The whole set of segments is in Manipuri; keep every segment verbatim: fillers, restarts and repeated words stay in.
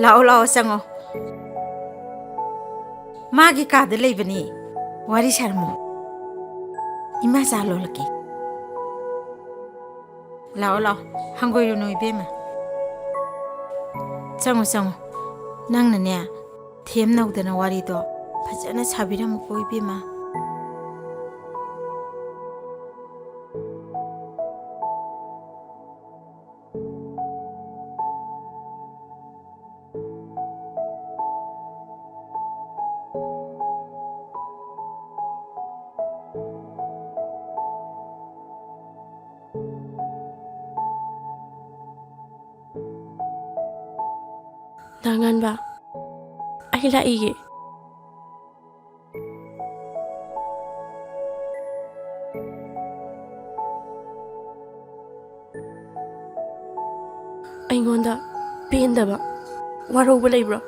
ꯂꯥꯛꯑꯣ, ꯂꯥꯛꯑꯣ, ꯆꯪꯉꯣ꯫ ꯃꯥꯒꯤ ꯀꯥꯗ ꯂꯩꯕꯅꯤ꯫ ꯋꯥꯔꯤ ꯁꯥꯔꯝꯃꯣ꯫ ꯏꯃꯥ ꯆꯥ ꯂꯣꯜꯂꯛꯀꯦ꯫ ꯂꯥꯛꯑꯣ, ꯂꯥꯛꯑꯣ꯫ ꯍꯪꯒꯣꯏꯔꯨꯅꯨ, ꯏꯕꯦꯝꯃ꯫ ꯆꯪꯉꯣ, ꯆꯪꯉꯣ꯫ ꯅꯪꯅꯅꯦ, ꯊꯦꯝ ꯅꯧꯗꯅ ꯋꯥꯔꯤꯗꯣ ꯐꯖꯅ ꯁꯥꯕꯤꯔꯝꯃꯨꯀꯣ, ꯏꯕꯦꯝꯃ꯫ ꯗꯥ ꯉꯥꯟꯕ, ꯑꯩ ꯂꯥꯛꯏꯒꯦ꯫ ꯑꯩꯉꯣꯟꯗ ꯄꯦꯟꯗꯕ, ꯋꯥꯔꯧꯕ ꯂꯩꯕ꯭ꯔꯣ?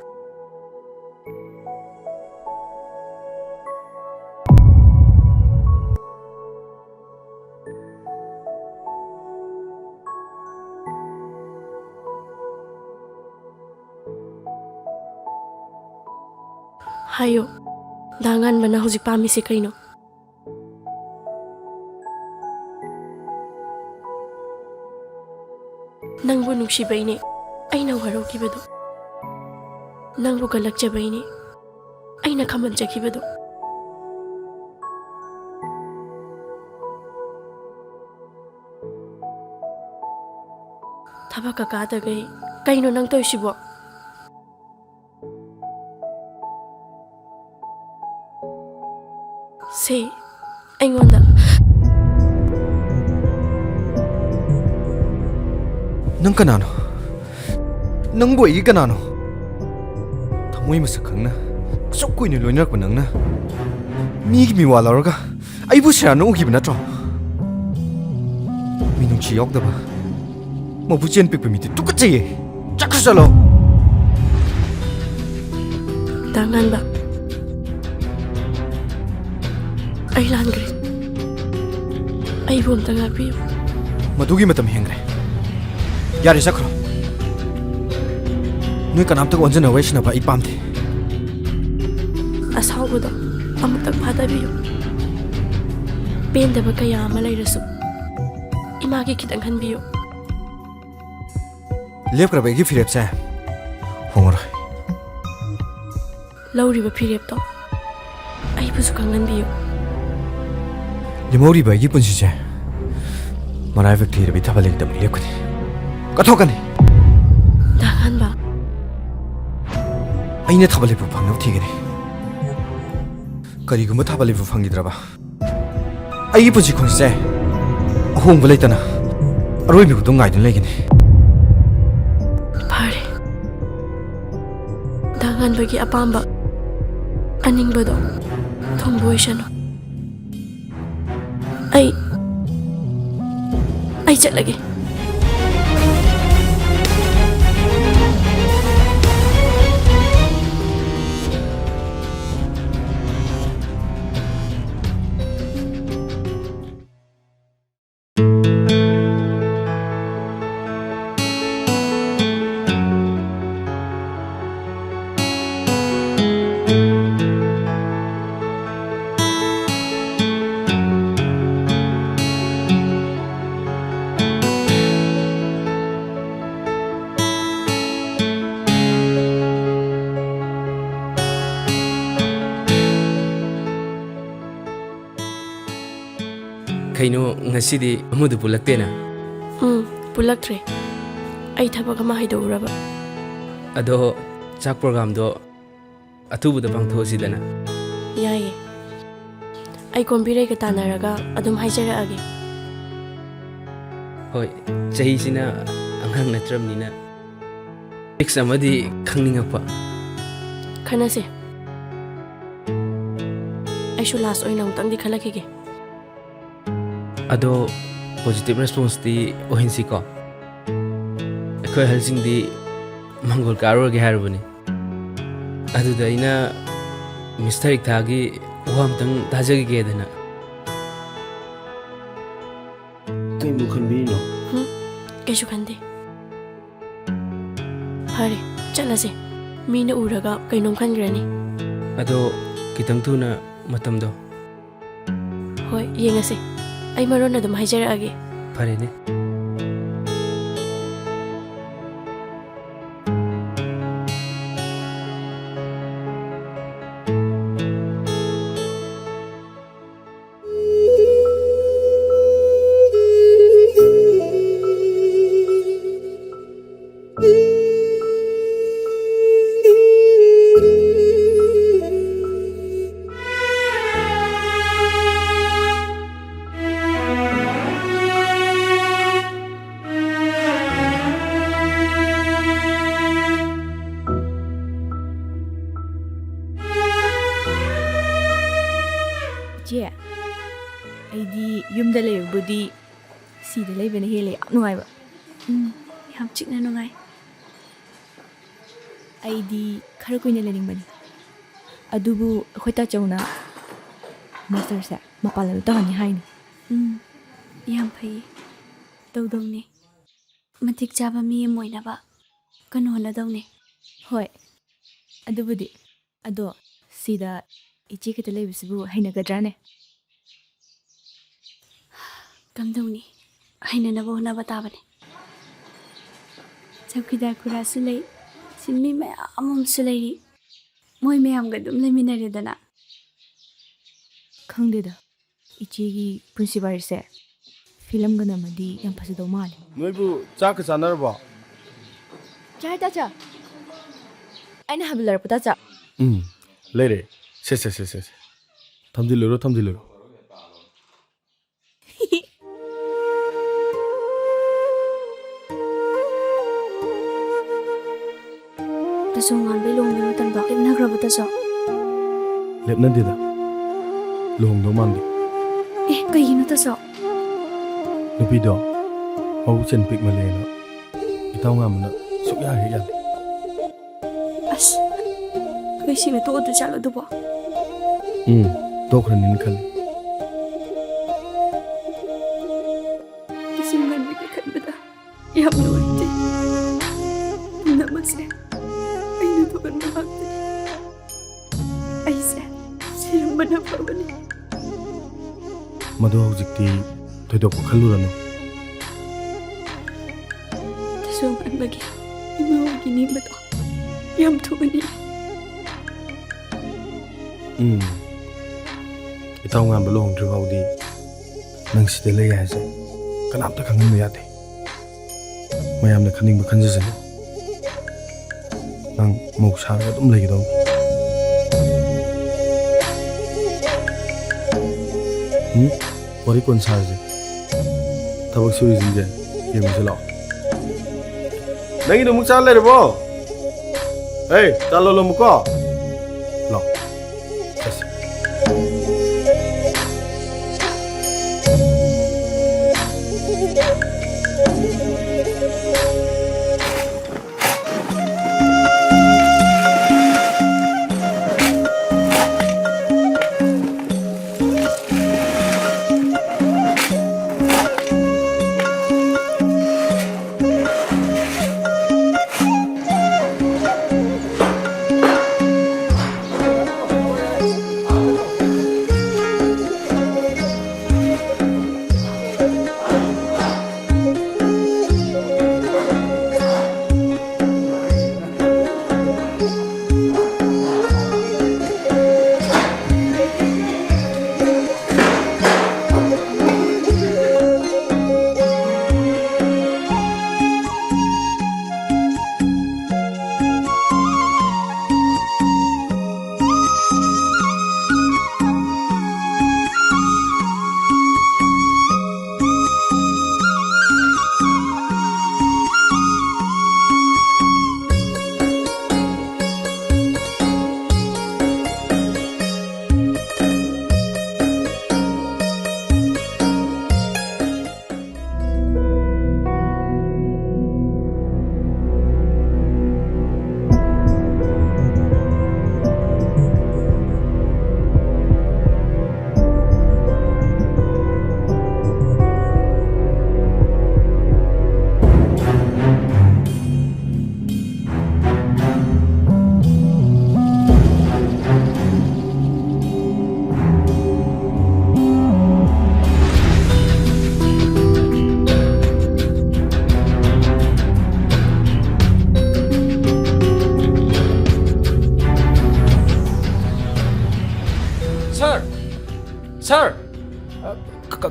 ꯍꯥꯏꯌꯨ, ꯗꯥ ꯉꯥꯟꯕꯅ ꯍꯧꯖꯤꯛ ꯄꯥꯝꯃꯤꯁꯦ ꯀꯩꯅꯣ? ꯅꯪꯕꯨ ꯅꯨꯡꯁꯤꯕꯩꯅꯦ ꯑꯩꯅ ꯋꯥꯔꯧꯈꯤꯕꯗꯣ, ꯅꯪꯕꯨ ꯀꯜꯂꯛꯆꯕꯩꯅꯦ ꯑꯩꯅ ꯈꯝꯕꯟꯖꯈꯤꯕꯗꯣ꯫ ꯊꯕꯛꯀ ꯀꯥꯗꯒꯩ ꯀꯩꯅꯣ ꯅꯪ ꯇꯧꯔꯤꯁꯤꯕꯣ? ꯁꯦ, ꯑꯩꯉꯣꯟꯗ꯫ ꯅꯪ ꯀꯅꯥꯅꯣ? ꯅꯪꯕꯨ ꯑꯩꯒꯤ ꯀꯅꯥꯅꯣ? ꯊꯃꯣꯏ ꯃꯁꯛ ꯈꯪꯅ ꯑꯁꯨꯛ ꯀꯨꯏꯅ ꯂꯣꯏꯅꯔꯛꯄ ꯅꯪꯅ ꯃꯤꯒꯤ ꯃꯤꯋꯥ ꯂꯧꯔꯒ ꯑꯩꯕꯨ ꯁꯦꯔꯥꯟꯅ ꯎꯈꯤꯕ ꯅꯠꯇ꯭ꯔꯣ? ꯃꯤꯅꯨꯡꯁꯤ ꯌꯥꯎꯗꯕ, ꯃꯕꯨꯛꯆꯦꯜ ꯄꯤꯛꯄ ꯃꯤꯗꯤ ꯇꯨꯀꯠꯆꯩꯌꯦ꯫ ꯆꯠꯈ꯭ꯔꯣ, ꯆꯠꯂꯣ꯫ ꯗꯥ ꯉꯥꯟꯕ, ꯑꯩ ꯂꯥꯟꯈ꯭ꯔꯦ꯫ ꯑꯩꯕꯨ ꯑꯝꯇ ꯉꯥꯛꯄꯤꯌꯨ꯫ ꯃꯗꯨꯒꯤ ꯃꯇꯝ ꯍꯦꯟꯈ꯭ꯔꯦ꯫ ꯌꯥꯔꯦ, ꯆꯠꯈ꯭ꯔꯣ꯫ ꯅꯣꯏ ꯀꯅꯥꯝꯇꯒ ꯑꯣꯟꯖꯟꯅ ꯋꯥꯔꯤ ꯁꯥꯟꯅꯕ ꯑꯩ ꯄꯥꯝꯗꯦ꯫ ꯑꯁꯥꯎꯕꯗꯣ ꯑꯃꯨꯛꯇꯪ ꯐꯥꯗꯕꯤꯌꯨ꯫ ꯄꯦꯟꯗꯕ ꯀꯌꯥ ꯑꯃ ꯂꯩꯔꯁꯨ ꯏꯃꯥꯒꯤ ꯈꯤꯇꯪ ꯈꯟꯕꯤꯌꯨ꯫ ꯂꯦꯞꯈ꯭ꯔꯕ ꯑꯩꯒꯤ ꯐꯤꯔꯦꯞꯁꯦ ꯍꯣꯡꯉꯔꯣꯏ꯫ ꯂꯧꯔꯤꯕ ꯐꯤꯔꯦꯞꯇꯣ ꯑꯩꯕꯨꯁꯨ ꯈꯪꯍꯟꯕꯤꯌꯨ꯫ ꯂꯦꯝꯍꯧꯔꯤꯕ ꯑꯩꯒꯤ ꯄꯨꯟꯁꯤꯁꯦ ꯃꯔꯥꯏꯕꯛ ꯊꯤꯔꯕꯤ ꯊꯥꯕꯜꯂꯩꯒꯤꯗꯃꯛ ꯂꯦꯞꯀꯅꯤ꯫ ꯀꯠꯊꯣꯛꯀꯅꯤ꯫ ꯗꯥ ꯉꯥꯟꯕ꯫ ꯑꯩꯅ ꯊꯥꯕꯜꯂꯩꯕꯨ ꯐꯪꯅꯕ ꯊꯤꯒꯅꯤ꯫ ꯀꯔꯤꯒꯨꯝꯕ ꯊꯥꯕꯜꯂꯩꯕꯨ ꯐꯪꯈꯤꯗ꯭ꯔꯕ, ꯑꯩꯒꯤ ꯄꯨꯟꯁꯤ ꯈꯣꯡꯆꯠꯁꯦ ꯑꯍꯣꯡꯕ ꯂꯩꯇꯅ ꯑꯔꯣꯏꯕ ꯈꯨꯗꯣꯡ ꯉꯥꯏꯗꯨꯅ ꯂꯩꯒꯅꯤ꯫ ꯐꯔꯦ꯫ ꯗꯥ ꯉꯥꯟꯕꯒꯤ ꯑꯄꯥꯝꯕ, ꯑꯅꯤꯡꯕꯗꯣ ꯊꯨꯡꯕ ꯑꯣꯏꯁꯅꯨ꯫ ꯑꯩ, ꯑꯩ ꯆꯠꯂꯒꯦ꯫ ꯀꯩꯅꯣ, ꯉꯁꯤꯗꯤ ꯑꯃꯗꯨ ꯄꯨꯜꯂꯛꯇꯦꯅ? ꯎꯝ, ꯄꯨꯜꯂꯛꯇ꯭ꯔꯦ꯫ ꯑꯩ ꯊꯕꯛ ꯑꯃ ꯍꯥꯏꯗꯣꯛꯎꯔꯕ꯫ ꯑꯗꯣ ꯆꯥꯛ ꯄ꯭ꯔꯣꯒ꯭ꯔꯥꯝꯗꯣ ꯑꯊꯨꯕꯗ ꯄꯥꯡꯊꯣꯛꯑꯁꯤꯗꯅ꯫ ꯌꯥꯏꯌꯦ꯫ ꯑꯩ ꯀꯣꯝꯕꯤꯔꯩꯒ ꯇꯥꯟꯅꯔꯒ ꯑꯗꯨꯝ ꯍꯥꯏꯖꯔꯛꯑꯒꯦ꯫ ꯍꯣꯏ, ꯆꯍꯤꯁꯤꯅ ꯑꯉꯥꯡ ꯅꯠꯇ꯭ꯔꯕꯅꯤꯅ ꯔꯤꯛꯁ ꯑꯃꯗꯤ ꯈꯪꯅꯤꯡꯉꯛꯄ꯫ ꯈꯟꯅꯁꯦ꯫ ꯑꯩꯁꯨ ꯂꯥꯁ ꯑꯣꯏꯅ ꯑꯃꯨꯛꯇꯪꯗꯤ ꯈꯜꯂꯛꯈꯤꯒꯦ꯫ ꯑꯗꯣ ꯄꯣꯖꯤꯇꯤꯚ ꯔꯦꯁꯄꯣꯟꯁꯇꯤ ꯑꯣꯏꯍꯟꯁꯤꯀꯣ꯫ ꯑꯩꯈꯣꯏ ꯑꯍꯜꯁꯤꯡꯗꯤ ꯃꯪꯒꯣꯜ ꯀꯥꯔꯨꯔꯒꯦ ꯍꯥꯏꯔꯨꯕꯅꯤ꯫ ꯑꯗꯨꯗ ꯑꯩꯅ ꯃꯤꯁ ꯊꯔꯤꯛꯊꯥꯒꯤ ꯋꯥ ꯑꯝꯇꯪ ꯇꯥꯖꯈꯤꯒꯦꯗꯅ꯫ ꯀꯩꯕꯨ ꯈꯟꯕꯤꯔꯤꯅꯣ? ꯍꯨꯝ, ꯀꯩꯁꯨ ꯈꯟꯗꯦ꯫ ꯐꯔꯦ, ꯆꯠꯂꯁꯦ꯫ ꯃꯤꯅ ꯎꯔꯒ ꯀꯩꯅꯣꯝ ꯈꯟꯈ꯭ꯔꯅꯤ꯫ ꯑꯗꯣ ꯈꯤꯇꯪ ꯊꯨꯅ ꯃꯇꯝꯗꯣ꯫ ꯍꯣꯏ, ꯌꯦꯡꯉꯁꯦ꯫ ꯑꯩ ꯃꯔꯣꯟ ꯑꯗꯨꯝ ꯍꯥꯏꯖꯔꯛꯑꯒꯦ꯫ ꯐꯔꯦꯅꯦ꯫ ꯏꯆꯦ, ꯑꯩꯗꯤ ꯌꯨꯝꯗ ꯂꯩꯕꯕꯨꯗꯤ ꯁꯤꯗ ꯂꯩꯕꯅ ꯍꯦꯜꯂꯦ ꯌꯥꯝ ꯅꯨꯡꯉꯥꯏꯕ꯫ ꯎꯝ, ꯌꯥꯝ ꯆꯤꯛꯅ ꯅꯨꯡꯉꯥꯏ꯫ ꯑꯩꯗꯤ ꯈꯔ ꯀꯨꯏꯅ ꯂꯩꯅꯤꯡꯕꯅꯤ, ꯑꯗꯨꯕꯨ ꯑꯩꯈꯣꯏ ꯇꯥꯆꯧꯅ ꯃꯥꯁꯇꯔꯁꯦ ꯃꯄꯥꯟ ꯂꯝꯗ ꯇꯧꯍꯟꯅꯤ ꯍꯥꯏꯅꯤ꯫ ꯎꯝ, ꯌꯥꯝ ꯐꯩꯌꯦ, ꯇꯧꯗꯧꯅꯦ꯫ ꯃꯇꯤꯛ ꯆꯥꯕ ꯃꯤ ꯑꯃ ꯑꯣꯏꯅꯕ ꯀꯟꯅ ꯍꯣꯠꯅꯗꯧꯅꯦ꯫ ꯍꯣꯏ, ꯑꯗꯨꯕꯨꯗꯤ꯫ ꯑꯗꯣ ꯁꯤꯗ ꯏꯆꯦ ꯈꯛꯇ ꯂꯩꯕꯁꯤꯕꯨ ꯍꯩꯅꯒꯗ꯭ꯔꯥꯅꯦ? ꯀꯝꯗꯧꯅꯤ? ꯍꯩꯅꯅꯕ ꯍꯣꯠꯅꯕ ꯇꯥꯕꯅꯤ꯫ ꯆꯧꯀꯤꯗꯥꯔ ꯈꯨꯔꯥꯁꯨ ꯂꯩ, ꯁꯤꯟꯃꯤ ꯃꯌꯥꯝ ꯑꯃꯁꯨ ꯂꯩꯔꯤ꯫ ꯃꯣꯏ ꯃꯌꯥꯝꯒ ꯑꯗꯨꯝ ꯂꯩꯃꯤꯟꯅꯔꯦꯗꯅ꯫ ꯈꯪꯗꯦꯗ, ꯏꯆꯦꯒꯤ ꯄꯨꯟꯁꯤ ꯋꯥꯔꯤꯁꯦ ꯐꯤꯂꯝꯒ ꯅꯝꯃꯗꯤ ꯌꯥꯝ ꯐꯖꯗꯧ ꯃꯥꯜꯂꯦ꯫ ꯅꯣꯏꯕꯨ ꯆꯥꯛꯀ ꯆꯥꯅꯔꯕꯣ? ꯆꯥꯔꯦ, ꯇꯥꯆꯥ꯫ ꯑꯩꯅ ꯍꯥꯏꯕ ꯂꯩꯔꯛꯄ, ꯇꯥꯆꯥ? ꯎꯝ, ꯂꯩꯔꯦ꯫ ꯁꯦ, ꯁꯦ, ꯁꯦ, ꯁꯦ, ꯁꯦ꯫ ꯊꯝꯖꯤꯜꯂꯨꯔꯣ, ꯊꯝꯖꯤꯜꯂꯨꯔꯣ꯫ ꯇꯥꯆꯧ ꯉꯥꯟꯕꯩ ꯂꯨꯍꯣꯡꯕꯩ ꯃꯇꯝꯗꯣ ꯂꯦꯞꯅꯈ꯭ꯔꯕꯣ, ꯇꯥꯆꯧ? ꯂꯦꯞꯅꯗꯦꯗ꯫ ꯂꯨꯍꯣꯡꯗꯧ ꯃꯥꯟꯗꯦ꯫ ꯑꯦ, ꯀꯩꯒꯤꯅꯣ, ꯇꯥꯆꯧ? ꯅꯨꯄꯤꯗꯣ ꯃꯕꯨꯛ ꯆꯦꯟ ꯄꯤꯛꯃꯜꯂꯦꯅ ꯏꯇꯥꯎ ꯉꯥꯟꯕꯅ ꯁꯨꯛꯌꯥ ꯍꯦꯛ ꯌꯥꯗꯦ꯫ ꯑꯁ, ꯀꯩꯁꯤꯅ ꯇꯣꯛꯑꯗꯣꯏ ꯖꯥꯠꯂꯣ ꯑꯗꯨꯕꯣ? ꯎꯝ, ꯇꯣꯛꯈ꯭ꯔꯅꯤꯅ ꯈꯜꯂꯤ꯫ ꯏꯁꯤꯡ ꯃꯟꯕꯒꯤ ꯈꯟꯕꯗ ꯌꯥꯝ ꯅꯨꯡꯉꯥꯏꯇꯦ꯫ ꯄꯨꯝꯅꯃꯛ ꯃꯗꯨ ꯍꯧꯖꯤꯛꯇꯤ ꯊꯣꯏꯗꯣꯛꯄ ꯈꯜꯂꯨꯔꯅꯨ꯫ ꯇꯁꯨ ꯃꯥꯟꯕꯒꯤ ꯏꯃꯥ ꯍꯣꯏꯒꯤ ꯅꯤꯡꯕꯗꯣ ꯌꯥꯝ ꯊꯨꯒꯅꯤ꯫ ꯎꯝ꯫ ꯏꯇꯥꯎ ꯉꯥꯟꯕ ꯂꯨꯍꯣꯡꯗ꯭ꯔꯤ ꯐꯥꯎꯗꯤ ꯅꯪ ꯁꯤꯗ ꯂꯩ ꯍꯥꯏꯁꯦ ꯀꯅꯥꯝꯇ ꯈꯪꯍꯟꯕ ꯌꯥꯗꯦ꯫ ꯃꯌꯥꯝꯅ ꯈꯟꯅꯤꯡꯕ ꯈꯟꯖꯁꯅꯨ꯫ ꯅꯪ ꯃꯧ ꯁꯥꯔꯒ ꯑꯗꯨꯝ ꯂꯩꯒꯗꯧꯅꯤ꯫ ꯎꯝ? ꯋꯥꯔꯤ ꯀꯣꯟ ꯁꯥꯔꯁꯦ꯫ ꯊꯕꯛ ꯁꯨꯔꯤꯁꯤꯡꯁꯦ ꯌꯦꯡꯉꯨꯁꯤ ꯂꯥꯛꯑꯣ꯫ ꯅꯪꯒꯤꯗꯣ ꯑꯃꯨꯛ ꯆꯥ ꯂꯩꯔꯕꯣ? ꯑꯦ, ꯆꯥ ꯂꯣꯜꯂꯝꯃꯨꯀꯣ꯫ ꯂꯥꯛꯑꯣ꯫ ꯆꯠꯁꯤ꯫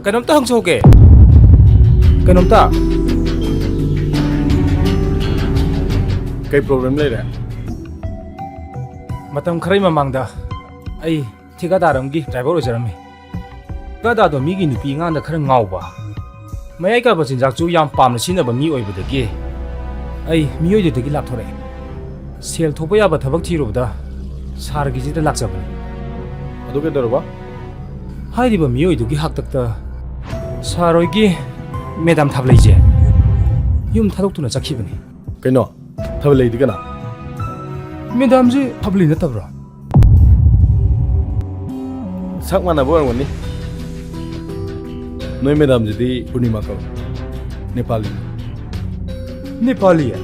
ꯀꯩꯅꯣꯝꯇ ꯍꯪꯖꯍꯧꯒꯦ꯫ ꯀꯩꯅꯣꯝꯇ꯫ ꯀꯩ problem ꯂꯩꯔꯦ? ꯃꯇꯝ ꯈꯔꯒꯤ ꯃꯃꯥꯡꯗ ꯑꯩ ꯊꯤꯀꯥꯗꯥꯔ ꯑꯃꯒꯤ driver ꯑꯣꯏꯖꯔꯝꯃꯤ꯫ ꯊꯤꯀꯥꯗꯥꯔꯗꯣ ꯃꯤꯒꯤ ꯅꯨꯄꯤ ꯑꯉꯥꯡꯗ ꯈꯔ ꯉꯥꯎꯕ, ꯃꯌꯥꯏ ꯀꯥꯕ ꯆꯤꯟꯖꯥꯛꯁꯨ ꯌꯥꯝ ꯄꯥꯝꯅ ꯁꯤꯖꯤꯟꯅꯕ ꯃꯤ ꯑꯣꯏꯕꯗꯒꯤ ꯑꯩ ꯃꯤꯑꯣꯏꯗꯨꯗꯒꯤ ꯂꯥꯞꯊꯣꯔꯛꯑꯦ꯫ ꯁꯦꯜ ꯊꯣꯛꯄ ꯌꯥꯕ ꯊꯕꯛ ꯊꯤꯔꯨꯕꯗ ꯁꯥꯔꯒꯤꯁꯤꯗ ꯂꯥꯛꯆꯕꯅꯤ꯫ ꯑꯗꯨ ꯀꯩꯗꯧꯔꯕ? ꯍꯥꯏꯔꯤꯕ ꯃꯤꯑꯣꯏꯗꯨꯒꯤ ꯍꯥꯛꯇꯛꯇ ꯁꯥꯔ ꯍꯣꯏꯒꯤ ꯃꯦꯗꯥꯝ ꯊꯥꯕꯂꯩꯁꯦ ꯌꯨꯝ ꯊꯥꯗꯣꯛꯇꯨꯅ ꯆꯠꯈꯤꯕꯅꯤ꯫ ꯀꯩꯅꯣ? ꯊꯥꯕꯂꯩꯗꯤ ꯀꯅꯥ? ꯃꯦꯗꯥꯝꯁꯤ ꯊꯥꯕꯂꯩ ꯅꯠꯇꯕ꯭ꯔꯣ? ꯁꯛ ꯃꯥꯟꯅꯕ ꯑꯣꯏꯔꯝꯒꯅꯤ꯫ ꯅꯣꯏ ꯃꯦꯗꯥꯝꯁꯤꯗꯤ ꯄꯨꯔꯅꯤꯃꯥ ꯀꯧꯏ꯫ ꯅꯦꯄꯥꯂꯤ꯫ ꯅꯦꯄꯥꯂꯤ? ꯑ,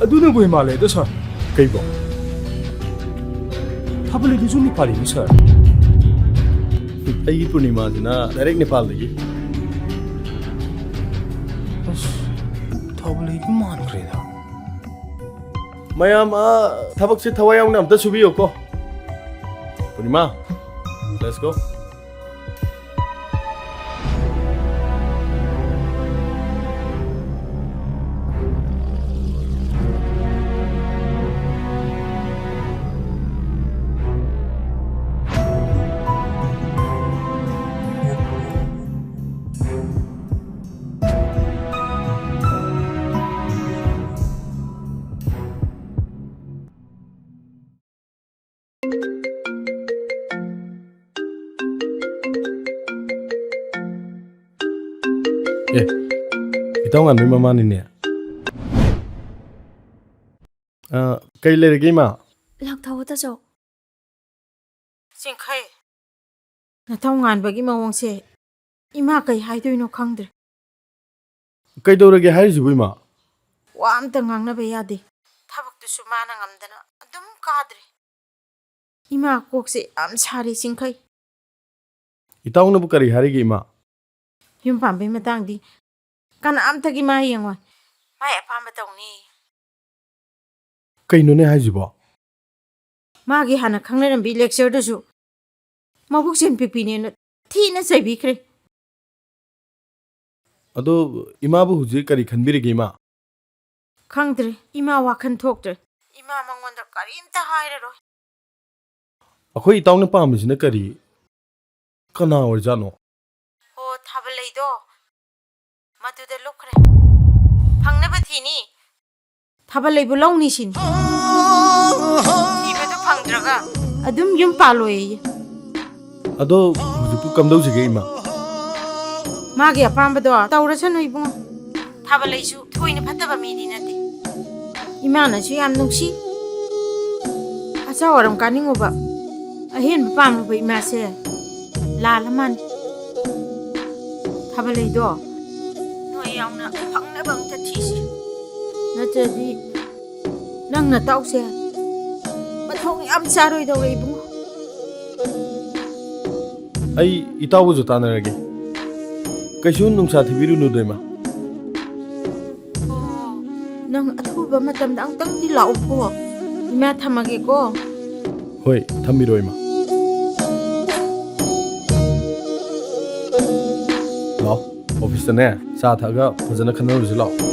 ꯑꯗꯨꯅꯕꯨ ꯍꯦꯟ ꯃꯥꯜꯂꯦꯗ, ꯁꯥꯔ꯫ ꯀꯩꯕꯣ? ꯊꯥꯕꯂꯩꯗꯨꯁꯨ ꯅꯦꯄꯥꯂꯤꯅꯤ, ꯁꯥꯔ꯫ ꯑꯩꯒꯤ ꯄꯨꯔꯅꯤꯃꯥꯁꯤꯅ direct ꯅꯦꯄꯥꯜꯗꯒꯤ꯫ ꯑꯁ, ꯊꯥꯕꯂꯩꯗꯤ ꯃꯥꯟꯈ꯭ꯔꯦꯗ꯫ ꯃꯌꯥꯝ, ꯑꯥ, ꯊꯕꯛꯁꯦ ꯊꯋꯥꯏ ꯌꯥꯎꯅ ꯑꯝꯇ ꯁꯨꯕꯤꯌꯨꯀꯣ꯫ ꯄꯨꯔꯅꯤꯃꯥ, let's go꯫ ꯑꯦ, ꯏꯇꯥꯎ ꯉꯥꯟꯕꯒꯤ ꯃꯃꯥꯅꯤꯅꯦ꯫ ꯑ, ꯀꯩ ꯂꯩꯔꯒꯦ, ꯏꯃꯥ? ꯂꯥꯛꯊꯧ, ꯇꯥꯆꯧ꯫ ꯆꯤꯡꯈꯩ, ꯅꯊꯧ ꯉꯥꯟꯕꯒꯤ ꯃꯑꯣꯡꯁꯦ ꯏꯃꯥ ꯀꯩ ꯍꯥꯏꯗꯣꯏꯅꯣ ꯈꯪꯗ꯭ꯔꯦ꯫ ꯀꯩꯗꯧꯔꯒꯦ ꯍꯥꯏꯔꯤꯁꯤꯕꯨ, ꯏꯃꯥ? ꯋꯥ ꯑꯝꯇ ꯉꯥꯡꯅꯕ ꯌꯥꯗꯦ꯫ ꯊꯕꯛꯇꯨꯁꯨ ꯃꯥꯅ ꯉꯝꯗꯅ ꯑꯗꯨꯝ ꯀꯥꯗ꯭ꯔꯦ꯫ ꯏꯃꯥ ꯀꯣꯛꯁꯦ ꯌꯥꯝ ꯁꯥꯔꯦ, ꯆꯤꯡꯈꯩ꯫ ꯏꯇꯥꯎꯅꯕꯨ ꯀꯔꯤ ꯍꯥꯏꯔꯤꯒꯦ, ꯏꯃꯥ? ꯌꯨꯝ ꯄꯥꯟꯕꯩ ꯃꯇꯥꯡꯗꯤ ꯀꯅꯥꯝꯇꯒꯤ ꯃꯥ ꯌꯦꯡꯉꯣꯏ꯫ ꯃꯥꯏ ꯑꯄꯥꯝꯕ ꯇꯧꯅꯤ꯫ ꯀꯩꯅꯣꯅꯦ ꯍꯥꯏꯁꯤꯕꯣ? ꯃꯥꯒꯤ ꯍꯥꯟꯅ ꯈꯪꯅꯔꯝꯕꯤ lecturer ꯗꯨꯁꯨ ꯃꯕꯨꯛ ꯆꯦꯟ ꯄꯤꯛꯄꯤꯅꯦꯅ ꯊꯤꯅ ꯆꯩꯕꯤꯈ꯭ꯔꯦ꯫ ꯑꯗꯣ ꯏꯃꯥꯕꯨ ꯍꯧꯖꯤꯛ ꯀꯔꯤ ꯈꯟꯕꯤꯔꯤꯒꯦ, ꯏꯃꯥ? ꯈꯪꯗ꯭ꯔꯦ, ꯏꯃꯥ ꯋꯥꯈꯜ ꯊꯣꯛꯇ꯭ꯔꯦ꯫ ꯏꯃꯥ ꯃꯉꯣꯟꯗ ꯀꯔꯤꯝꯇ ꯍꯥꯏꯔꯔꯣꯏ꯫ ꯑꯩꯈꯣꯏ ꯏꯇꯥꯎꯅ ꯄꯥꯝꯃꯤꯁꯤꯅ ꯀꯔꯤ? ꯀꯅꯥ ꯑꯣꯏꯔꯖꯥꯠꯅꯣ? ꯑꯣ, ꯊꯥꯕꯂꯩꯗꯣ꯫ ꯃꯗꯨꯗ ꯂꯨꯞꯈ꯭ꯔꯦ꯫ ꯐꯪꯅꯕ ꯊꯤꯅꯤ꯫ ꯊꯥꯕꯂꯩꯕꯨ ꯂꯧꯅꯤ ꯁꯤꯅꯤ꯫ ꯊꯤꯕꯗꯨ ꯐꯪꯗ꯭ꯔꯒ ꯑꯗꯨꯝ ꯌꯨꯝ ꯄꯥꯜꯂꯣꯏꯌꯦ꯫ ꯑꯗꯣ ꯍꯧꯖꯤꯛꯄꯨ ꯀꯝꯗꯧꯁꯤꯒꯦ, ꯏꯃꯥ? ꯃꯥꯒꯤ ꯑꯄꯥꯝꯕꯗꯣ ꯇꯧꯔꯁꯅꯨ, ꯏꯕꯨꯡꯉꯣ꯫ ꯊꯥꯕꯂꯩꯁꯨ ꯊꯣꯏꯅ ꯐꯠꯇꯕ ꯃꯤꯗꯤ ꯅꯠꯇꯦ꯫ ꯏꯃꯥꯅꯁꯨ ꯌꯥꯝ ꯅꯨꯡꯁꯤ꯫ ꯑꯆꯥꯎ ꯑꯔꯝ ꯀꯥꯅꯤꯡꯉꯨꯕ, ꯑꯍꯦꯟꯕ ꯄꯥꯝꯂꯨꯕ ꯏꯃꯥꯁꯦ ꯂꯥꯜꯂ ꯃꯥꯅꯤ꯫ ꯊꯥꯕꯂꯩꯗꯣ, ꯅꯣꯏ ꯌꯥꯎꯅ ꯐꯪꯅꯕ ꯑꯝꯇ ꯊꯤꯁꯤ꯫ ꯅꯠꯇ꯭ꯔꯗꯤ ꯅꯪ ꯅꯇꯥꯎꯁꯦ ꯃꯊꯣꯡ ꯌꯥꯝ ꯆꯥꯔꯣꯏꯗꯧꯔꯦ, ꯏꯕꯨꯡꯉꯣ꯫ ꯑꯩ ꯏꯇꯥꯎꯒꯁꯨ ꯇꯥꯟꯅꯔꯒꯦ꯫ ꯀꯩꯁꯨ ꯅꯨꯡꯁꯥ ꯊꯤꯕꯤꯔꯨꯅꯨꯗ, ꯏꯃꯥ꯫ ꯑꯣ, ꯅꯪ ꯑꯊꯨꯕ ꯃꯇꯝꯗ ꯑꯃꯨꯛꯇꯪꯗꯤ ꯂꯥꯛꯎꯀꯣ꯫ ꯏꯃꯥ, ꯊꯝꯃꯒꯦꯀꯣ꯫ ꯍꯣꯏ, ꯊꯝꯕꯤꯔꯣ, ꯏꯃꯥ꯫ ꯂꯥꯛꯑꯣ, ꯑꯣꯐꯤꯁꯇꯅꯦ, ꯆꯥ ꯊꯛꯑꯒ ꯐꯖꯅ ꯈꯟꯅꯔꯨꯁꯤ ꯂꯥꯛꯑꯣ꯫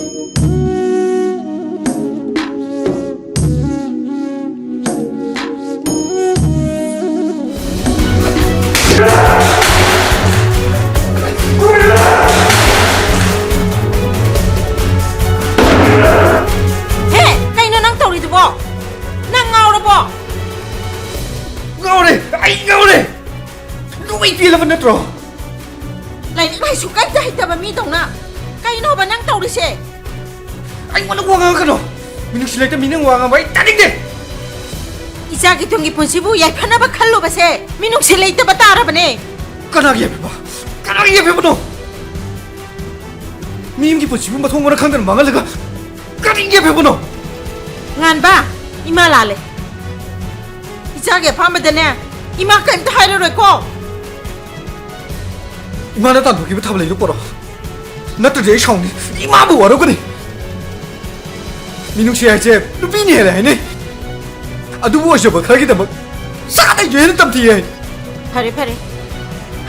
ꯍꯦ, ꯀꯩꯅꯣ ꯅꯪ ꯇꯧꯔꯤꯗꯨꯕꯣ? ꯅꯪ ꯉꯥꯎꯔꯕꯣ? ꯉꯥꯎꯔꯦ! ꯑꯩ ꯉꯥꯎꯔꯦ! ꯂꯣꯏ ꯄꯦꯜꯂꯕ ꯅꯠꯇ꯭ꯔꯣ? ꯂꯥꯏꯔꯤꯛ ꯂꯥꯏꯁꯨ ꯀꯩꯝꯇ ꯍꯩꯇꯕ ꯃꯤꯗꯧꯅ ꯀꯩꯅꯣꯕ ꯅꯪ ꯇꯧꯔꯤꯁꯦ? ꯑꯩꯉꯣꯟꯗ ꯋꯥ ꯉꯥꯡꯉꯛꯀꯅꯣ! ꯃꯤꯅꯨꯡꯁꯤ ꯂꯩꯇꯕ ꯃꯤꯅ ꯋꯥ ꯉꯥꯡꯕ ꯑꯩ ꯇꯥꯅꯤꯡꯗꯦ! ꯏꯆꯥꯒꯤ ꯇꯨꯡꯒꯤ ꯄꯨꯟꯁꯤꯕꯨ ꯌꯥꯏꯐꯅꯕ ꯈꯜꯂꯨꯕꯁꯦ ꯃꯤꯅꯨꯡꯁꯤ ꯂꯩꯇꯕ ꯇꯥꯔꯕꯅꯦ꯫ ꯀꯅꯥꯒꯤ ꯌꯥꯏꯐꯕ? ꯀꯅꯥꯒꯤ ꯌꯥꯏꯐꯕꯅꯣ? ꯃꯤ ꯑꯃꯒꯤ ꯄꯨꯟꯁꯤꯕꯨ ꯃꯊꯣꯡ ꯃꯔꯝ ꯈꯪꯗꯅ ꯃꯥꯡꯍꯜꯂꯒ ꯀꯔꯤꯒꯤ ꯌꯥꯏꯐꯕꯅꯣ? ꯉꯥꯟꯕ, ꯏꯃꯥ ꯂꯥꯜꯂꯦ꯫ ꯏꯆꯥꯒꯤ ꯑꯄꯥꯝꯕꯗꯅꯦ, ꯏꯃꯥ ꯀꯔꯤꯝꯇ ꯍꯥꯏꯔꯔꯣꯏꯀꯣ꯫ ꯏꯃꯥꯅ ꯇꯥꯟꯊꯣꯛꯈꯤꯕ ꯊꯥꯕꯂꯩꯗꯨ ꯄꯣꯔꯛꯑꯣ, ꯅꯠꯇ꯭ꯔꯗꯤ ꯑꯩ ꯁꯥꯎꯅꯤ꯫ ꯏꯃꯥꯕꯨ ꯋꯥꯔꯧꯒꯅꯤ꯫ ꯃꯤꯅꯨꯡꯁꯤ ꯍꯥꯏꯁꯦ ꯅꯨꯄꯤꯅ ꯍꯦꯜꯂꯦ ꯍꯥꯏꯅꯩ꯫ ꯑꯗꯨꯕꯨ ꯑꯣꯏꯖꯕ ꯈꯔꯒꯤꯗꯃꯛ ꯆꯥꯗꯩꯁꯨ ꯍꯦꯟꯅ ꯇꯝꯊꯤ ꯍꯥꯏ꯫ ꯐꯔꯦ, ꯐꯔꯦ꯫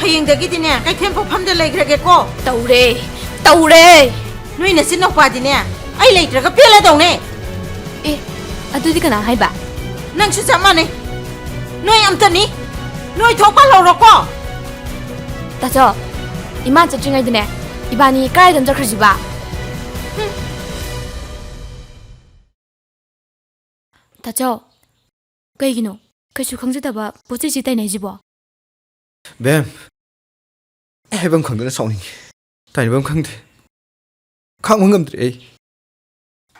ꯍꯌꯦꯡꯗꯒꯤꯗꯤꯅꯦ, ꯀꯩꯊꯦꯜ ꯄꯣꯛꯐꯝꯗ ꯂꯩꯈ꯭ꯔꯒꯦꯀꯣ꯫ ꯇꯧꯔꯦ, ꯇꯧꯔꯦ꯫ ꯅꯣꯏ ꯅꯆꯤꯟ ꯅꯧꯄꯥꯗꯤꯅꯦ, ꯑꯩ ꯂꯩꯇ꯭ꯔꯒ ꯄꯦꯜꯂꯗꯧꯅꯦ꯫ ꯑꯦ, ꯑꯗꯨꯗꯤ ꯀꯅꯥ ꯍꯥꯏꯕ? ꯅꯪꯁꯨ ꯆꯞ ꯃꯥꯟꯅꯩ꯫ ꯅꯣꯏ ꯑꯝꯇꯅꯤ꯫ ꯅꯣꯏ ꯊꯣꯛꯄ ꯍꯧꯔꯣꯀꯣ꯫ ꯇꯥꯆꯧ, ꯏꯃꯥ ꯆꯠꯇ꯭ꯔꯤꯉꯩꯗꯅꯦ, ꯏꯕꯥꯅꯤ ꯀꯗꯥꯏꯗꯅꯣ ꯆꯠꯈ꯭ꯔꯁꯤꯕ? ꯍꯨꯝ꯫ ꯇꯥꯆꯧ, ꯀꯩꯒꯤꯅꯣ ꯀꯩꯁꯨ ꯈꯪꯖꯗꯕ ꯄꯣꯠꯆꯩꯁꯤ ꯇꯥꯏꯅꯩꯁꯤꯕꯣ? ꯕꯦꯝ, ꯑꯩ ꯍꯥꯏꯐꯝ ꯈꯪꯗꯅ ꯁꯥꯎꯅꯤꯡꯉꯤ꯫ ꯇꯥꯏꯅꯐꯝ ꯈꯪꯗꯦ꯫ ꯈꯥꯡꯕ ꯉꯝꯗ꯭ꯔꯦ ꯑꯩ꯫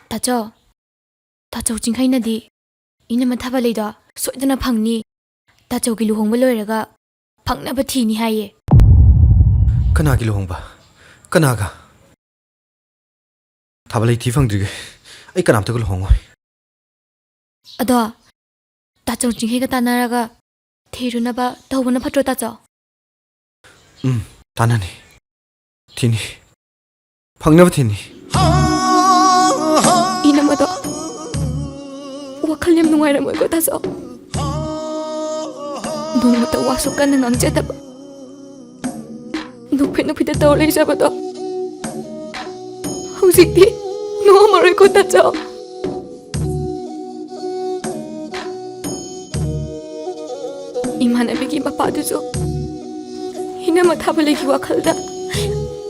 ꯇꯥꯆꯧ, ꯇꯥꯆꯧ ꯆꯤꯡꯈꯩꯅꯗꯤ ꯏꯅꯝꯃ ꯊꯥꯕꯂꯩꯗꯣ ꯁꯣꯏꯗꯅ ꯐꯪꯅꯤ, ꯇꯥꯆꯧꯒꯤ ꯂꯨꯍꯣꯡꯕ ꯂꯣꯏꯔꯒ ꯐꯪꯅꯕ ꯊꯤꯅꯤ ꯍꯥꯏꯌꯦ꯫ ꯀꯅꯥꯒꯤ ꯂꯨꯍꯣꯡꯕ? ꯀꯅꯥꯒ? ꯊꯥꯕꯂꯩ ꯊꯤ ꯐꯪꯗ꯭ꯔꯤꯒꯩ ꯑꯩ ꯀꯅꯥꯝꯇꯒ ꯂꯨꯍꯣꯡꯉꯣꯏ꯫ ꯑꯗꯣ ꯇꯥꯆꯧ ꯆꯤꯡꯈꯩꯒ ꯇꯥꯟꯅꯔꯒ ꯊꯤꯔꯨꯅꯕ ꯇꯧꯕꯅ ꯐꯠꯇ꯭ꯔꯣ, ꯇꯥꯆꯧ? ꯎꯝ, ꯇꯥꯟꯅꯅꯤ꯫ ꯊꯤꯅꯤ꯫ ꯐꯪꯅꯕ ꯊꯤꯅꯤ꯫ ꯏꯅꯝꯃꯗꯣ ꯋꯥꯈꯜ ꯌꯥꯝ ꯅꯨꯡꯉꯥꯏꯔꯝꯃꯣꯏꯀꯣ, ꯇꯥꯆꯧ? ꯅꯣꯡꯃꯇ ꯋꯥꯁꯨ ꯀꯟꯅ ꯉꯥꯡꯖꯗꯕ, ꯅꯣꯛꯐꯦꯠ ꯅꯣꯛꯐꯦꯠꯇ ꯇꯧꯔ ꯂꯩꯖꯕꯗꯣ ꯍꯧꯖꯤꯛꯇꯤ ꯅꯣꯛꯑꯝꯃꯔꯣꯏꯀꯣ, ꯇꯥꯆꯧ? ꯏꯃꯥꯟꯅꯕꯤꯒꯤ ꯃꯄꯥꯗꯨꯁꯨ ꯏꯅꯝꯃ ꯊꯥꯕꯂꯩꯒꯤ ꯋꯥꯈꯜꯗ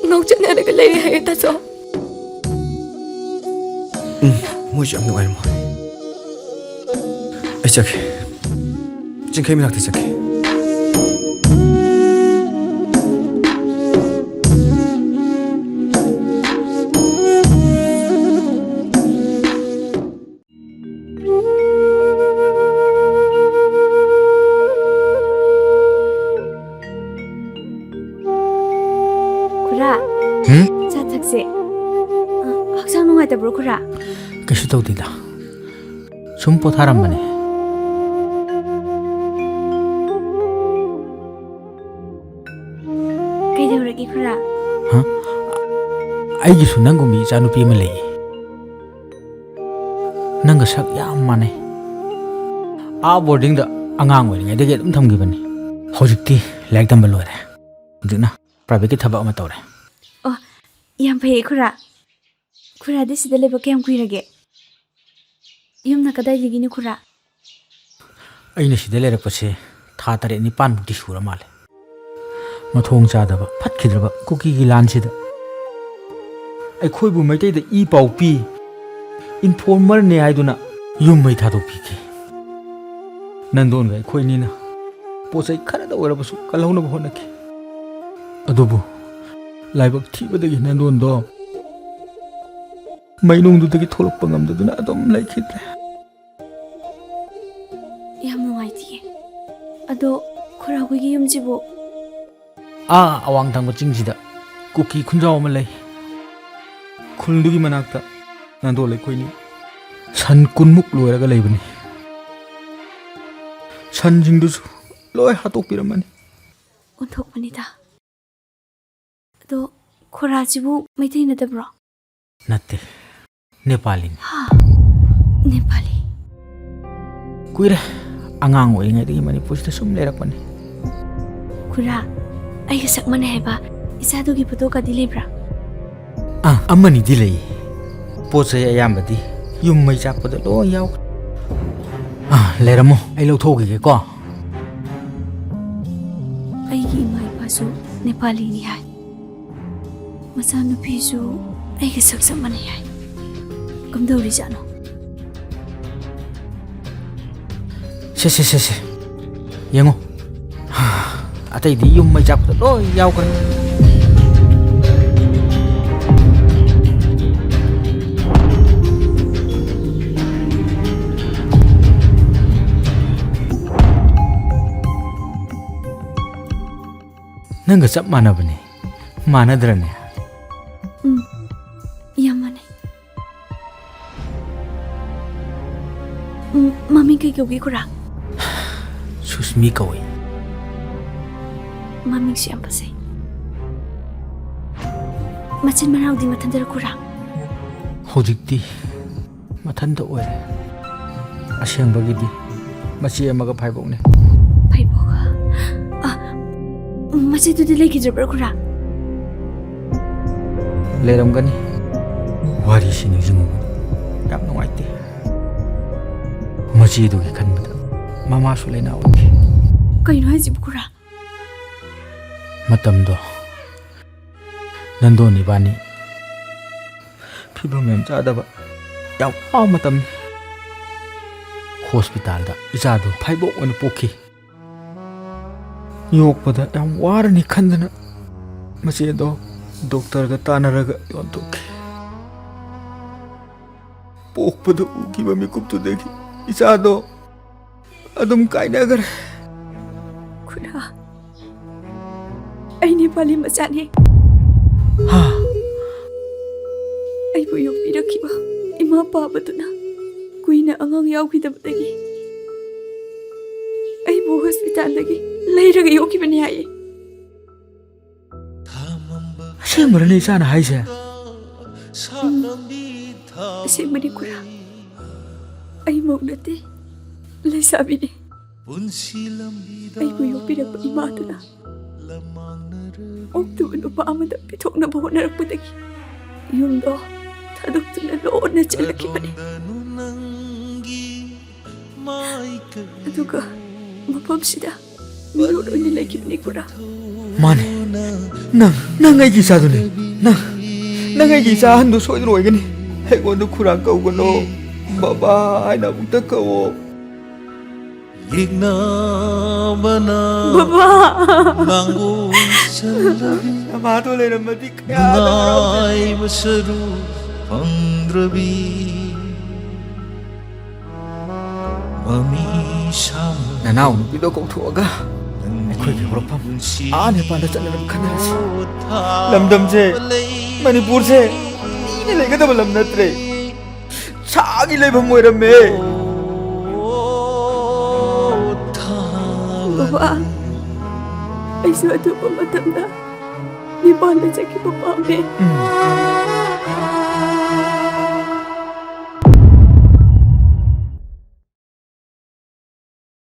ꯉꯥꯎꯆꯠꯅꯔꯒ ꯂꯩꯔꯦ ꯍꯥꯏꯌꯦ, ꯇꯥꯆꯧ꯫ ꯎꯝ, ꯃꯣꯏꯁꯨ ꯌꯥꯝ ꯅꯨꯡꯉꯥꯏꯔꯝꯃꯣꯏ꯫ ꯑꯩ ꯆꯠꯀꯦ꯫ ꯆꯤꯡꯈꯩ ꯃꯅꯥꯛꯇ ꯆꯠꯀꯦ꯫ ꯈꯨꯔꯥ, ꯍꯨꯝ? ꯆꯥ ꯊꯛꯁꯦ꯫ ꯑ, ꯍꯛꯆꯥꯡ ꯅꯨꯡꯉꯥꯏꯇꯕ꯭ꯔꯣ, ꯈꯨꯔꯥ? ꯀꯩꯁꯨ ꯇꯧꯗꯦꯗ꯫ ꯁꯨꯝ ꯄꯣꯊꯥꯔꯝꯕꯅꯦ꯫ ꯀꯩꯗꯧꯔꯒꯦ, ꯈꯨꯔꯥ? ꯍꯥ? ꯑꯩꯒꯤꯁꯨ ꯅꯪꯒꯨꯝꯕꯤ ꯏꯆꯥꯅꯨꯄꯤ ꯑꯃ ꯂꯩꯌꯦ꯫ ꯅꯪꯒ ꯁꯛ ꯌꯥꯝ ꯃꯥꯟꯅꯩ꯫ ꯑꯥ ꯕꯣꯔꯗꯤꯡꯗ ꯑꯉꯥꯡ ꯑꯣꯏꯔꯤꯉꯩꯗꯒꯤ ꯑꯗꯨꯝ ꯊꯝꯈꯤꯕꯅꯤ꯫ ꯍꯧꯖꯤꯛꯇꯤ ꯂꯥꯏꯔꯤꯛ ꯇꯝꯕ ꯂꯣꯏꯔꯦ꯫ ꯍꯧꯖꯤꯛꯅ ꯄ꯭ꯔꯥꯏꯚꯦꯠꯀꯤ ꯊꯕꯛ ꯑꯃ ꯇꯧꯔꯦ꯫ ꯑꯣ, ꯌꯥꯝ ꯐꯩꯌꯦ, ꯈꯨꯔꯥ꯫ ꯈꯨꯔꯥꯗꯤ ꯁꯤꯗ ꯂꯩꯕ ꯀꯌꯥꯝ ꯀꯨꯏꯔꯒꯦ? ꯌꯨꯝꯅ ꯀꯗꯥꯏꯗꯒꯤꯅꯣ, ꯈꯨꯔꯥ? ꯑꯩꯅ ꯁꯤꯗ ꯂꯩꯔꯛꯄꯁꯦ ꯊꯥ ꯇꯔꯦꯠ ꯅꯤꯄꯥꯟꯃꯨꯛꯇꯤ ꯁꯨꯔ ꯃꯥꯜꯂꯦ꯫ ꯃꯊꯣꯡ ꯆꯥꯗꯕ ꯐꯠꯈꯤꯗ꯭ꯔꯕ ꯀꯨꯀꯤꯒꯤ ꯂꯥꯟꯁꯤꯗ ꯑꯩꯈꯣꯏꯕꯨ ꯃꯩꯇꯩꯗ ꯏ ꯄꯥꯎ ꯄꯤ, ꯏꯟꯐꯣꯔꯃꯔꯅꯦ ꯍꯥꯏꯗꯨꯅ ꯌꯨꯝ ꯃꯩ ꯊꯥꯗꯣꯛꯄꯤꯈꯤ꯫ ꯅꯟꯗꯣꯟꯒ ꯑꯩꯈꯣꯏꯅꯤꯅ ꯄꯣꯠ ꯆꯩ ꯈꯔꯗ ꯑꯣꯏꯔꯕꯁꯨ ꯀꯜꯍꯧꯅꯕ ꯍꯣꯠꯅꯈꯤ꯫ ꯑꯗꯨꯕꯨ ꯂꯥꯏꯕꯛ ꯊꯤꯕꯗꯒꯤ ꯅꯟꯗꯣꯟꯗꯣ ꯃꯩꯅꯨꯡꯗꯨꯗꯒꯤ ꯊꯣꯛꯂꯛꯄ ꯉꯝꯗꯗꯨꯅ ꯑꯗꯨꯝ ꯂꯩꯈꯤꯗ꯭ꯔꯦ꯫ ꯌꯥꯝ ꯅꯨꯡꯉꯥꯏꯇꯤꯌꯦ꯫ ꯑꯗꯣ ꯈꯨꯔꯥ ꯍꯣꯏꯒꯤ ꯌꯨꯝꯁꯤꯕꯨ? ꯑꯥ ꯑꯋꯥꯡ ꯊꯪꯕ ꯆꯤꯡꯁꯤꯗ ꯀꯨꯀꯤ ꯈꯨꯟꯖꯥꯎ ꯑꯃ ꯂꯩ꯫ ꯈꯨꯜꯗꯨꯒꯤ ꯃꯅꯥꯛꯇ ꯅꯟꯗꯣ ꯂꯩꯈꯣꯏꯅꯤ ꯁꯟ ꯀꯨꯟꯃꯨꯛ ꯂꯣꯏꯔꯒ ꯂꯩꯕꯅꯤ꯫ ꯁꯟꯁꯤꯡꯗꯨꯁꯨ ꯂꯣꯏ ꯍꯥꯠꯇꯣꯛꯄꯤꯔꯝꯃꯅꯤ꯫ ꯑꯣꯟꯊꯣꯛꯄꯅꯤꯗ꯫ ꯑꯗꯣ ꯈꯨꯔꯥꯁꯤꯕꯨ ꯃꯩꯇꯩ ꯅꯠꯇꯕ꯭ꯔꯣ? ꯅꯠꯇꯦ, ꯅꯦꯄꯥꯂꯤꯅꯤ꯫ ꯍꯥ? ꯅꯦꯄꯥꯂꯤ? ꯀꯨꯏꯔꯦ, ꯑꯉꯥꯡ ꯑꯣꯏꯔꯤꯉꯩꯗꯒꯤ ꯃꯅꯤꯄꯨꯔꯁꯤꯗ ꯁꯨꯝ ꯂꯩꯔꯛꯄꯅꯤ꯫ ꯈꯨꯔꯥ, ꯑꯩꯒ ꯁꯛ ꯃꯥꯟꯅꯩ ꯍꯥꯏꯕ ꯏꯆꯥꯗꯨꯒꯤ ꯐꯣꯇꯣꯒꯗꯤ ꯂꯩꯕ꯭ꯔꯥ? ꯑꯥ, ꯑꯃꯅꯤꯗꯤ ꯂꯩ꯫ ꯄꯣꯠ ꯆꯩ ꯑꯌꯥꯝꯕꯗꯤ ꯌꯨꯝ ꯃꯩ ꯆꯥꯛꯄꯗ ꯂꯣꯏ ꯌꯥꯎꯈ꯭ꯔꯦ꯫ ꯑꯥ, ꯂꯩꯔꯝꯃꯣ, ꯑꯩ ꯂꯧꯊꯣꯛꯈꯤꯒꯦꯀꯣ꯫ ꯑꯩꯒꯤ ꯏꯃꯥ ꯏꯄꯥꯁꯨ ꯅꯦꯄꯥꯂꯤꯅꯤ ꯍꯥꯏ꯫ ꯃꯆꯥꯅꯨꯄꯤꯁꯨ ꯑꯩꯒ ꯁꯛ ꯆꯞ ꯃꯥꯟꯅꯩ ꯍꯥꯏ꯫ ꯀꯝꯗꯧꯔꯤꯖꯥꯠꯅꯣ? ꯁꯦ, ꯁꯦ, ꯁꯦ, ꯁꯦ꯫ ꯌꯦꯡꯉꯣ꯫ ꯑꯇꯩꯗꯤ ꯌꯨꯝ ꯃꯩ ꯆꯥꯛꯄꯗ ꯂꯣꯏ ꯌꯥꯎꯈ꯭ꯔꯦ꯫ ꯅꯪꯒ ꯆꯞ ꯃꯥꯟꯅꯕꯅꯦ꯫ ꯃꯥꯟꯅꯗ꯭ꯔꯅꯦ? ꯎꯝ, ꯌꯥꯝ ꯃꯥꯟꯅꯩ꯫ ꯎꯝ, ꯃꯃꯤꯡ ꯀꯩ ꯀꯧꯒꯦ, ꯈꯨꯔꯥ? ꯁꯨꯁꯃꯤ ꯀꯧꯏ꯫ ꯃꯃꯤꯡꯁꯨ ꯌꯥꯝ ꯐꯖꯩ꯫ ꯃꯆꯤꯟ ꯃꯅꯥꯎꯗꯤ ꯃꯊꯟꯇꯔ, ꯈꯨꯔꯥ? ꯍꯧꯖꯤꯛꯇꯤ ꯃꯊꯟꯇ ꯑꯣꯏꯔꯦ꯫ ꯑꯁꯦꯡꯕꯒꯤꯗꯤ ꯃꯆꯦ ꯑꯃꯒ ꯐꯥꯏꯕꯣꯛꯅꯦ꯫ ꯐꯥꯏꯕꯣꯛ? ꯃꯆꯦꯗꯨꯗꯤ ꯂꯩꯈꯤꯗ꯭ꯔꯕ꯭ꯔꯥ, ꯈꯨꯔꯥ? ꯂꯩꯔꯝꯒꯅꯤ꯫ ꯋꯥꯔꯤꯁꯤ ꯅꯤꯡꯁꯤꯡꯉꯨꯕꯗ ꯌꯥꯝ ꯅꯨꯡꯉꯥꯏꯇꯦ꯫ ꯃꯆꯦꯗꯨꯒꯤ ꯈꯟꯕꯗ ꯃꯃꯥꯁꯨ ꯂꯥꯏꯅꯥ ꯑꯣꯏꯈꯤ꯫ ꯀꯩꯅꯣ ꯍꯥꯏꯁꯤꯕꯨ, ꯈꯨꯔꯥ? ꯃꯇꯝꯗꯣ ꯅꯟꯗꯣꯟ ꯏꯕꯥꯅꯤ ꯐꯤꯕꯝ ꯌꯥꯝ ꯆꯥꯗꯕ, ꯌꯥꯝ ꯋꯥꯕ ꯃꯇꯝꯅꯤ꯫ ꯍꯣꯁꯄꯤꯇꯥꯜꯗ ꯏꯆꯥꯗꯣ ꯐꯥꯏꯕꯣꯛ ꯑꯣꯏꯅ ꯄꯣꯛꯈꯤ꯫ ꯌꯣꯛꯄꯗ ꯌꯥꯝ ꯋꯥꯔꯅꯤ ꯈꯟꯗꯅ ꯃꯆꯦꯗꯣ ꯗꯣꯛꯇꯔꯒ ꯇꯥꯟꯅꯔꯒ ꯌꯣꯟꯊꯣꯛꯈꯤ꯫ ꯄꯣꯛꯄꯗ ꯎꯈꯤꯕ ꯃꯤꯀꯨꯞꯇꯨꯗꯒꯤ ꯏꯆꯥꯗꯣ ꯑꯗꯨꯝ ꯀꯥꯏꯅꯈ꯭ꯔꯦ꯫ ꯈꯨꯔꯥ, ꯑꯩ ꯅꯦꯄꯥꯂꯤ ꯃꯆꯥꯅꯤ꯫ ꯍꯥ? ꯑꯩꯕꯨ ꯌꯣꯛꯄꯤꯔꯛꯈꯤꯕ ꯏꯃꯥ ꯄꯥꯕꯗꯨꯅ ꯀꯨꯏꯅ ꯑꯉꯥꯡ ꯌꯥꯎꯈꯤꯗꯕꯗꯒꯤ ꯑꯩꯕꯨ ꯍꯣꯁꯄꯤꯇꯥꯜꯗꯒꯤ ꯂꯩꯔꯒ ꯌꯣꯛꯈꯤꯕꯅꯤ ꯍꯥꯏꯌꯦ꯫ ꯑꯁꯦꯡꯕꯔꯅꯦ ꯏꯆꯥꯅ ꯍꯥꯏꯁꯦ? ꯎꯝ, ꯑꯁꯦꯡꯕꯅꯤ ꯈꯨꯔꯥ꯫ ꯑꯩ ꯃꯧ ꯅꯠꯇꯦ, ꯂꯩꯁꯥꯕꯤꯅꯤ꯫ ꯑꯩꯕꯨ ꯌꯣꯛꯄꯤꯔꯛꯄ ꯏꯃꯥꯗꯨꯅ ꯑꯣꯛꯇꯕ ꯅꯨꯄꯥ ꯑꯃꯗ ꯄꯤꯊꯣꯛꯅꯕ ꯍꯣꯠꯅꯔꯛꯄꯗꯒꯤ ꯌꯨꯝꯗꯣ ꯊꯥꯗꯣꯛꯇꯨꯅ ꯂꯣꯟꯅ ꯆꯦꯜꯂꯛꯈꯤꯕꯅꯤ꯫ ꯑꯗꯨꯒ ꯃꯐꯝꯁꯤꯗ ꯃꯤꯑꯣꯠ ꯑꯣꯏꯅ ꯂꯩꯈꯤꯕꯅꯤ ꯈꯨꯔꯥ꯫ ꯃꯥꯅꯦ, ꯅꯪ, ꯅꯪ ꯑꯩꯒꯤ ꯏꯆꯥꯗꯨꯅꯦ꯫ ꯅꯪ, ꯅꯪ ꯑꯩꯒꯤ ꯏꯆꯥ ꯑꯍꯟꯗꯨ ꯁꯣꯏꯗꯅ ꯑꯣꯏꯒꯅꯤ꯫ ꯑꯩꯉꯣꯟꯗ ꯈꯨꯔꯥ ꯀꯧꯒꯅꯣ, ꯕꯕꯥ ꯍꯥꯏꯅ ꯑꯃꯨꯛꯇ ꯀꯧꯋꯣ꯫ ꯌꯦꯛꯅꯕꯅ ꯕꯕꯥ! ꯃꯥꯡꯒꯣꯜ ꯆꯜꯂꯕꯤ ꯅꯃꯥꯗꯣ ꯂꯩꯔꯝꯃꯗꯤ ꯀꯌꯥꯗ ꯍꯔꯥꯎꯗꯣꯏꯅꯣ꯫ ꯅꯨꯡꯉꯥꯏꯕ ꯁꯔꯨ ꯐꯪꯗ꯭ꯔꯕꯤ ꯃꯃꯤ ꯁꯥꯝꯂꯕꯤ ꯅꯅꯥꯎ ꯅꯨꯄꯤꯗꯣ ꯀꯧꯊꯣꯛꯑꯒ ꯑꯩꯈꯣꯏꯒꯤ ꯍꯧꯔꯛꯐꯝ ꯑꯥ ꯅꯦꯄꯥꯜꯗ ꯆꯠꯅꯅꯕ ꯈꯟꯅꯔꯁꯤ꯫ ꯂꯝꯗꯝꯁꯦ, ꯃꯅꯤꯄꯨꯔꯁꯦ ꯃꯤꯅ ꯂꯩꯒꯗꯕ ꯂꯝ ꯅꯠꯇ꯭ꯔꯦ꯫ ꯁꯥꯒꯤ ꯂꯩꯐꯝ ꯑꯣꯏꯔꯝꯃꯦ꯫ ꯕꯕꯥ, ꯑꯩꯁꯨ ꯑꯊꯨꯕ ꯃꯇꯝꯗ ꯅꯦꯄꯥꯜꯗ ꯆꯠꯈꯤꯕ ꯄꯥꯝꯃꯦ꯫ ꯎꯝ꯫